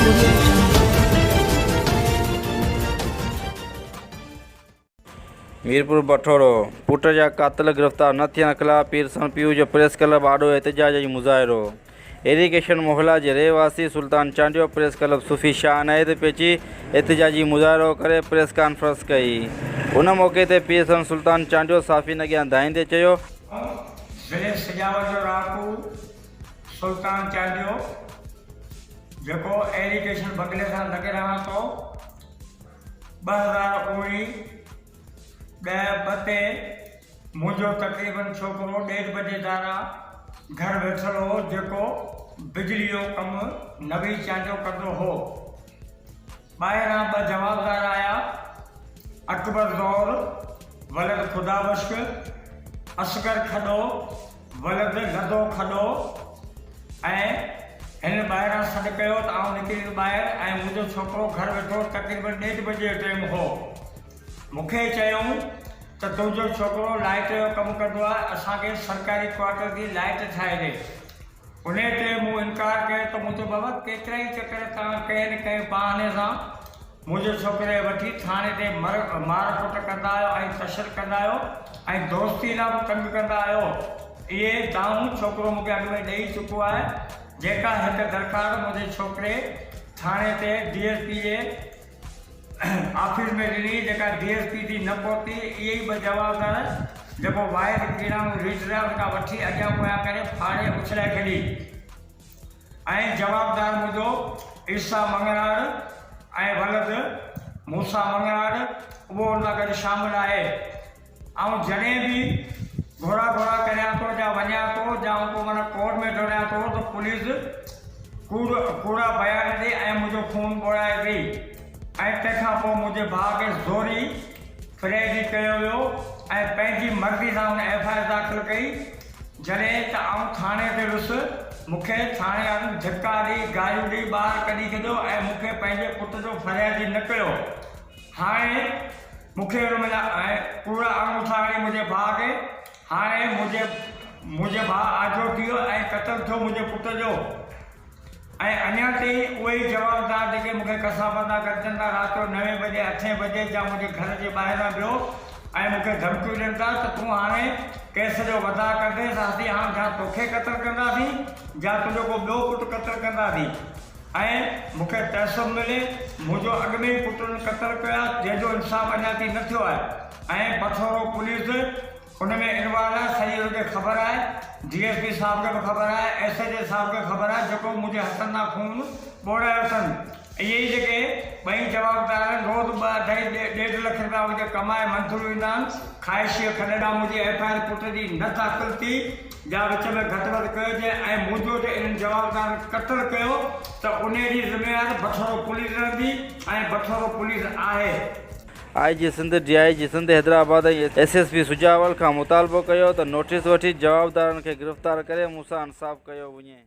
Audio Jungle. Mirpur Bathoro, پٽ جا قاتل گرفتار نه ٿيڻ خلاف پيرسن پيء جو پريس ڪلب آڏو احتجاج ۽ مظاهرو، ايريگيشن محلا جي رهواسي سلطان چانڊيو پريس ڪلب صوفي شاهه عنايت پهچي احتجاجي مظاهرو ڪري پريس ڪانفرنس ڪئي ان موقعي تي پيرسن سلطان چانڊيو صحافين اڳيان دانهيندي چيو. آئون ضلعي سجاول جو رهاڪو سلطان چانڊيو جيڪو ايريگيشن بنگلي سان لڳ رهان ٿو 2019 ڏهه ٻه تي منهنجو تقريبن ڇوڪرو ڏيڍ بجي ڌارا گهر ويٺل هو جيڪو بجلي جو ڪم نوي چانڊيو ڪندو هو. ٻاهران ٻه جوابدار آيا، اڪبر زور ولد خدا بخش، اصغر کڏو ولد لڌو کڏو ۽ هن ٻاهران سڏ ڪيو ته آئون نڪري ويس ٻاهر ۽ منهنجو ڇوڪرو گهر ويٺو تقريبن ڏيڍ بجي جو ٽيم هو. مون کي چيائون ته تنهنجو ڇوڪرو لائيٽ جو ڪم ڪندو آهي، اسان کي سرڪاري ڪوارٽر جي لائيٽ ٺاهي ڏي. انهيء تي مون انڪار ڪيو ته مون چيو بابا ڪيترائي چڪر توهان ڪنهن نه ڪنهن بهاني سان منهنجي ڇوڪري کي وٺي ٿاڻي تي مار ڪٽ ڪندا آهيو ۽ تشر ڪندا آهيو ۽ دوستي لاء به تنگ ڪندا آهيو. اهي دانهون ڇوڪرو مون کي اڳ ۾ ڏئي چڪو آهي، جيڪا هڪ درخواست منهنجي ڇوڪري ٿاڻي تي ڊي ايس پي جي آفيس ۾ ڏني جيڪا ڊي ايس پي تي نه پهتي اهي ئي ٻه جوابدار جيڪو واحد ڪيڙاڻو ريڊر آهي ان کان وٺي اڳيان پويان ڪري ڦاڙي اڇلائي ڇڏي ۽ جوابدار منهنجو عيسيٰ مڱڻهار ۽ ولد موسيٰ مڱڻهار اهو ان سان گڏ شامل آهي آئون جڏهن به گهوڙا گهوڙا ڪريان ٿو يا وڃان ٿو يا آئون ڪو معنيٰ ڪورٽ ۾ ڊوڙيان ٿو ته پوليس ڪوڙ ڪوڙا بيان ڏئي ۽ منهنجو خون ٻوڙائي ٿي ۽ تنهن کان پوء منهنجي ڀاء کي زوري فريادي ڪيو ويو ۽ پنهنجي مرضي سان هن ايف I R داخل ڪئي جڏهن ته آئون ٿاڻي تي ويس مون کي ٿاڻي وارن ڌڪا ڏئي گاريون ڏئي ٻاهر ڪڍي ڇڏيو ۽ مون کي پنهنجي پٽ جو فريادي نه ڪيو هاڻي مون کي ان مهل ۽ ڪوڙا آڱوٺا هڻي منهنجي ڀاء کي هاڻي منهنجي منهنجي ڀاء آجو ٿي ويو ۽ قتل ٿيو منهنجي پٽ جو ۽ اڃا تائين اهي ئي جوابدار جيڪي مون کي ڪثافت سان گڏجن ٿا رات جو نوين بجي اٺين بجي جا منهنجي گهر جي ٻاهران بيهو ۽ مون کي ڌمڪيون ڏين ٿا ته تون هاڻي ڪيس جو وڌاء ڪندين اسين هاڻ جا توکي قتل ڪنداسين جا تنهنجو ڪو ٻيو پٽ قتل ڪنداسين. ۽ مون کي تعصب ملي، منهنجو اڳ ۾ ئي پٽ ان قتل ڪيو آهي، جنهن جو انصاف اڃا تائين نه ٿيو آهي ۽ بٺورو پوليس ان ۾ انوالو آهي، سڄي ان کي خبر آهي، ڊي ايس پي صاحب کي به خبر آهي، ايس ايڇ اي صاحب کي خبر آهي، جيڪو منهنجي هٿن تان خون ٻوڙايو اٿن، اهي ئي جيڪي ٻئي جوابدار آهن، روز ٻه اڍائي ڏيڍ لک رپيا ان کي ڪمائي منٿليون ايندا آهن، خواهشيء کڏ ڏانهن منهنجي ايف I R پٽ جي نه داخل ٿي. جا وچ ۾ گهٽ وڌ ڪيو جي ۽ منهنجو جي انهن جوابدارن قتل ڪيو ته انهي جي ذميوار بٺورو پوليس رهندي ۽ بٺورو پوليس آهي. I G Sindh, D I G Sindh Hyderabad ۽ S S P Sujawal کان مطالبو ڪيو ته نوٽيس وٺي جوابدارن کي گرفتار ڪري مون سان انصاف ڪيو وڃي.